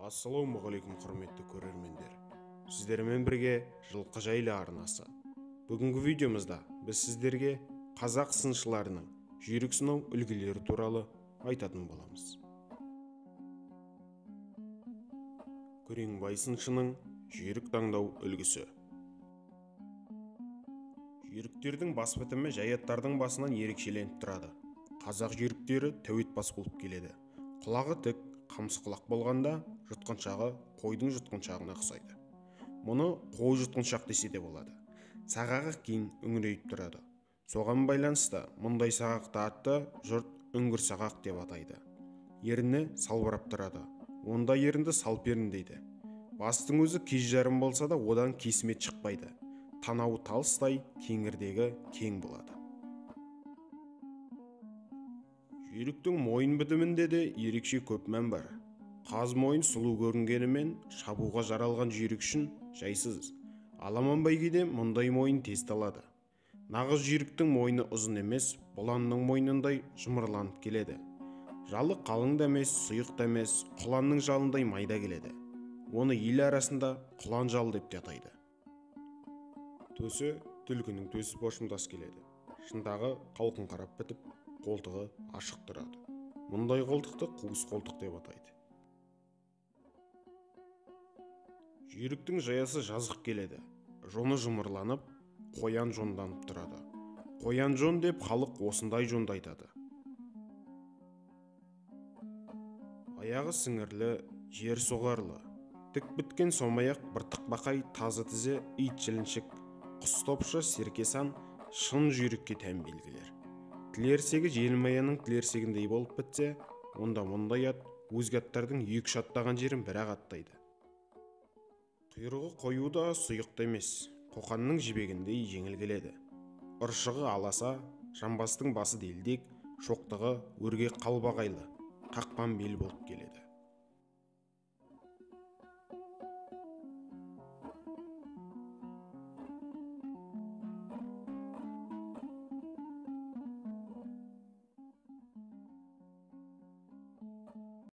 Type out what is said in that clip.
Ассалаумағалейкум, құрметті көрермендер. Сіздермен бірге Жылқы жайлы арнасы. Бүгінгі видеомызда біз сіздерге қазақ сыншыларының жүйрік сынау үлгілері туралы айтатын боламыз. Күреңбай сыншының жүйрік таңдау үлгісі. Жүйріктердің бас бітімі жай аттардың басынан ерекшеленіп тұрады. Қазақ жүйріктері тәует бас болып келеді. Құлағы тік, қамыс құлақ болғанда жұтқыншағы қойдың жұтқыншағына ұқсайды. Мұны қой жұтқыншақ десе де болады. Сағағы кең, үңірейіп тұрады. Соған байланысты мұндай сағақты атты жұрт үңгір сағақ деп атайды. Ерні салбырап тұрады. Онда ерінді салперін дейді. Бастың өзі кез жарым болса да одан кесімет шықпайды. Танауы талыстай, кеңірдегі кең болады. Жүйріктің мойын бітімінде де ерекше көп мән бар. Қаз мойын сұлу көрінгенімен шабуға жаралған жүйрік үшін жайсыз. Аламан бәйгеде мұндай мойын тез талады. Нағыз жүйріктің мойны ұзын емес, бұланның мойнындай жұмырланып келеді. Жалы қалың да емес, сұйық та емес, құланның жалындай майда келеді. Оны ел арасында құлан жалы деп те атайды. Төсі түлкінің төсі пошымдас келеді. Шынтағы қалқыңқырап бітіп, қолтығы ашық тұрады. Мұндай қолтықты қуыс қолтық деп атайды. Жүйріктің жаясы жазық келеді. Жоны жұмырланып, қоян жонданып тұрады. Қоян жон деп халық осындай жонды айтады. Аяғы сіңірлі, жер соғарлы. Тік біткен сомаяқ, быртық бақай, тазы тізе, ит жіліншік, құс топшы, серкесан, шын жүйрікке тән белгілер. Тілерсегі желмаяның тілерсегіндей болып бітсе, онда мұндай ат өзге аттардың екі-үш аттаған жерін бір-ақ аттайды. Құйрығы қою да сұйық та емес, қоқанның жібегіндей жеңіл келеді. Ұршығы аласа, жамбастың басы делдек, шоқтығы өрге қалбағайлы, қақпан бел болып келеді.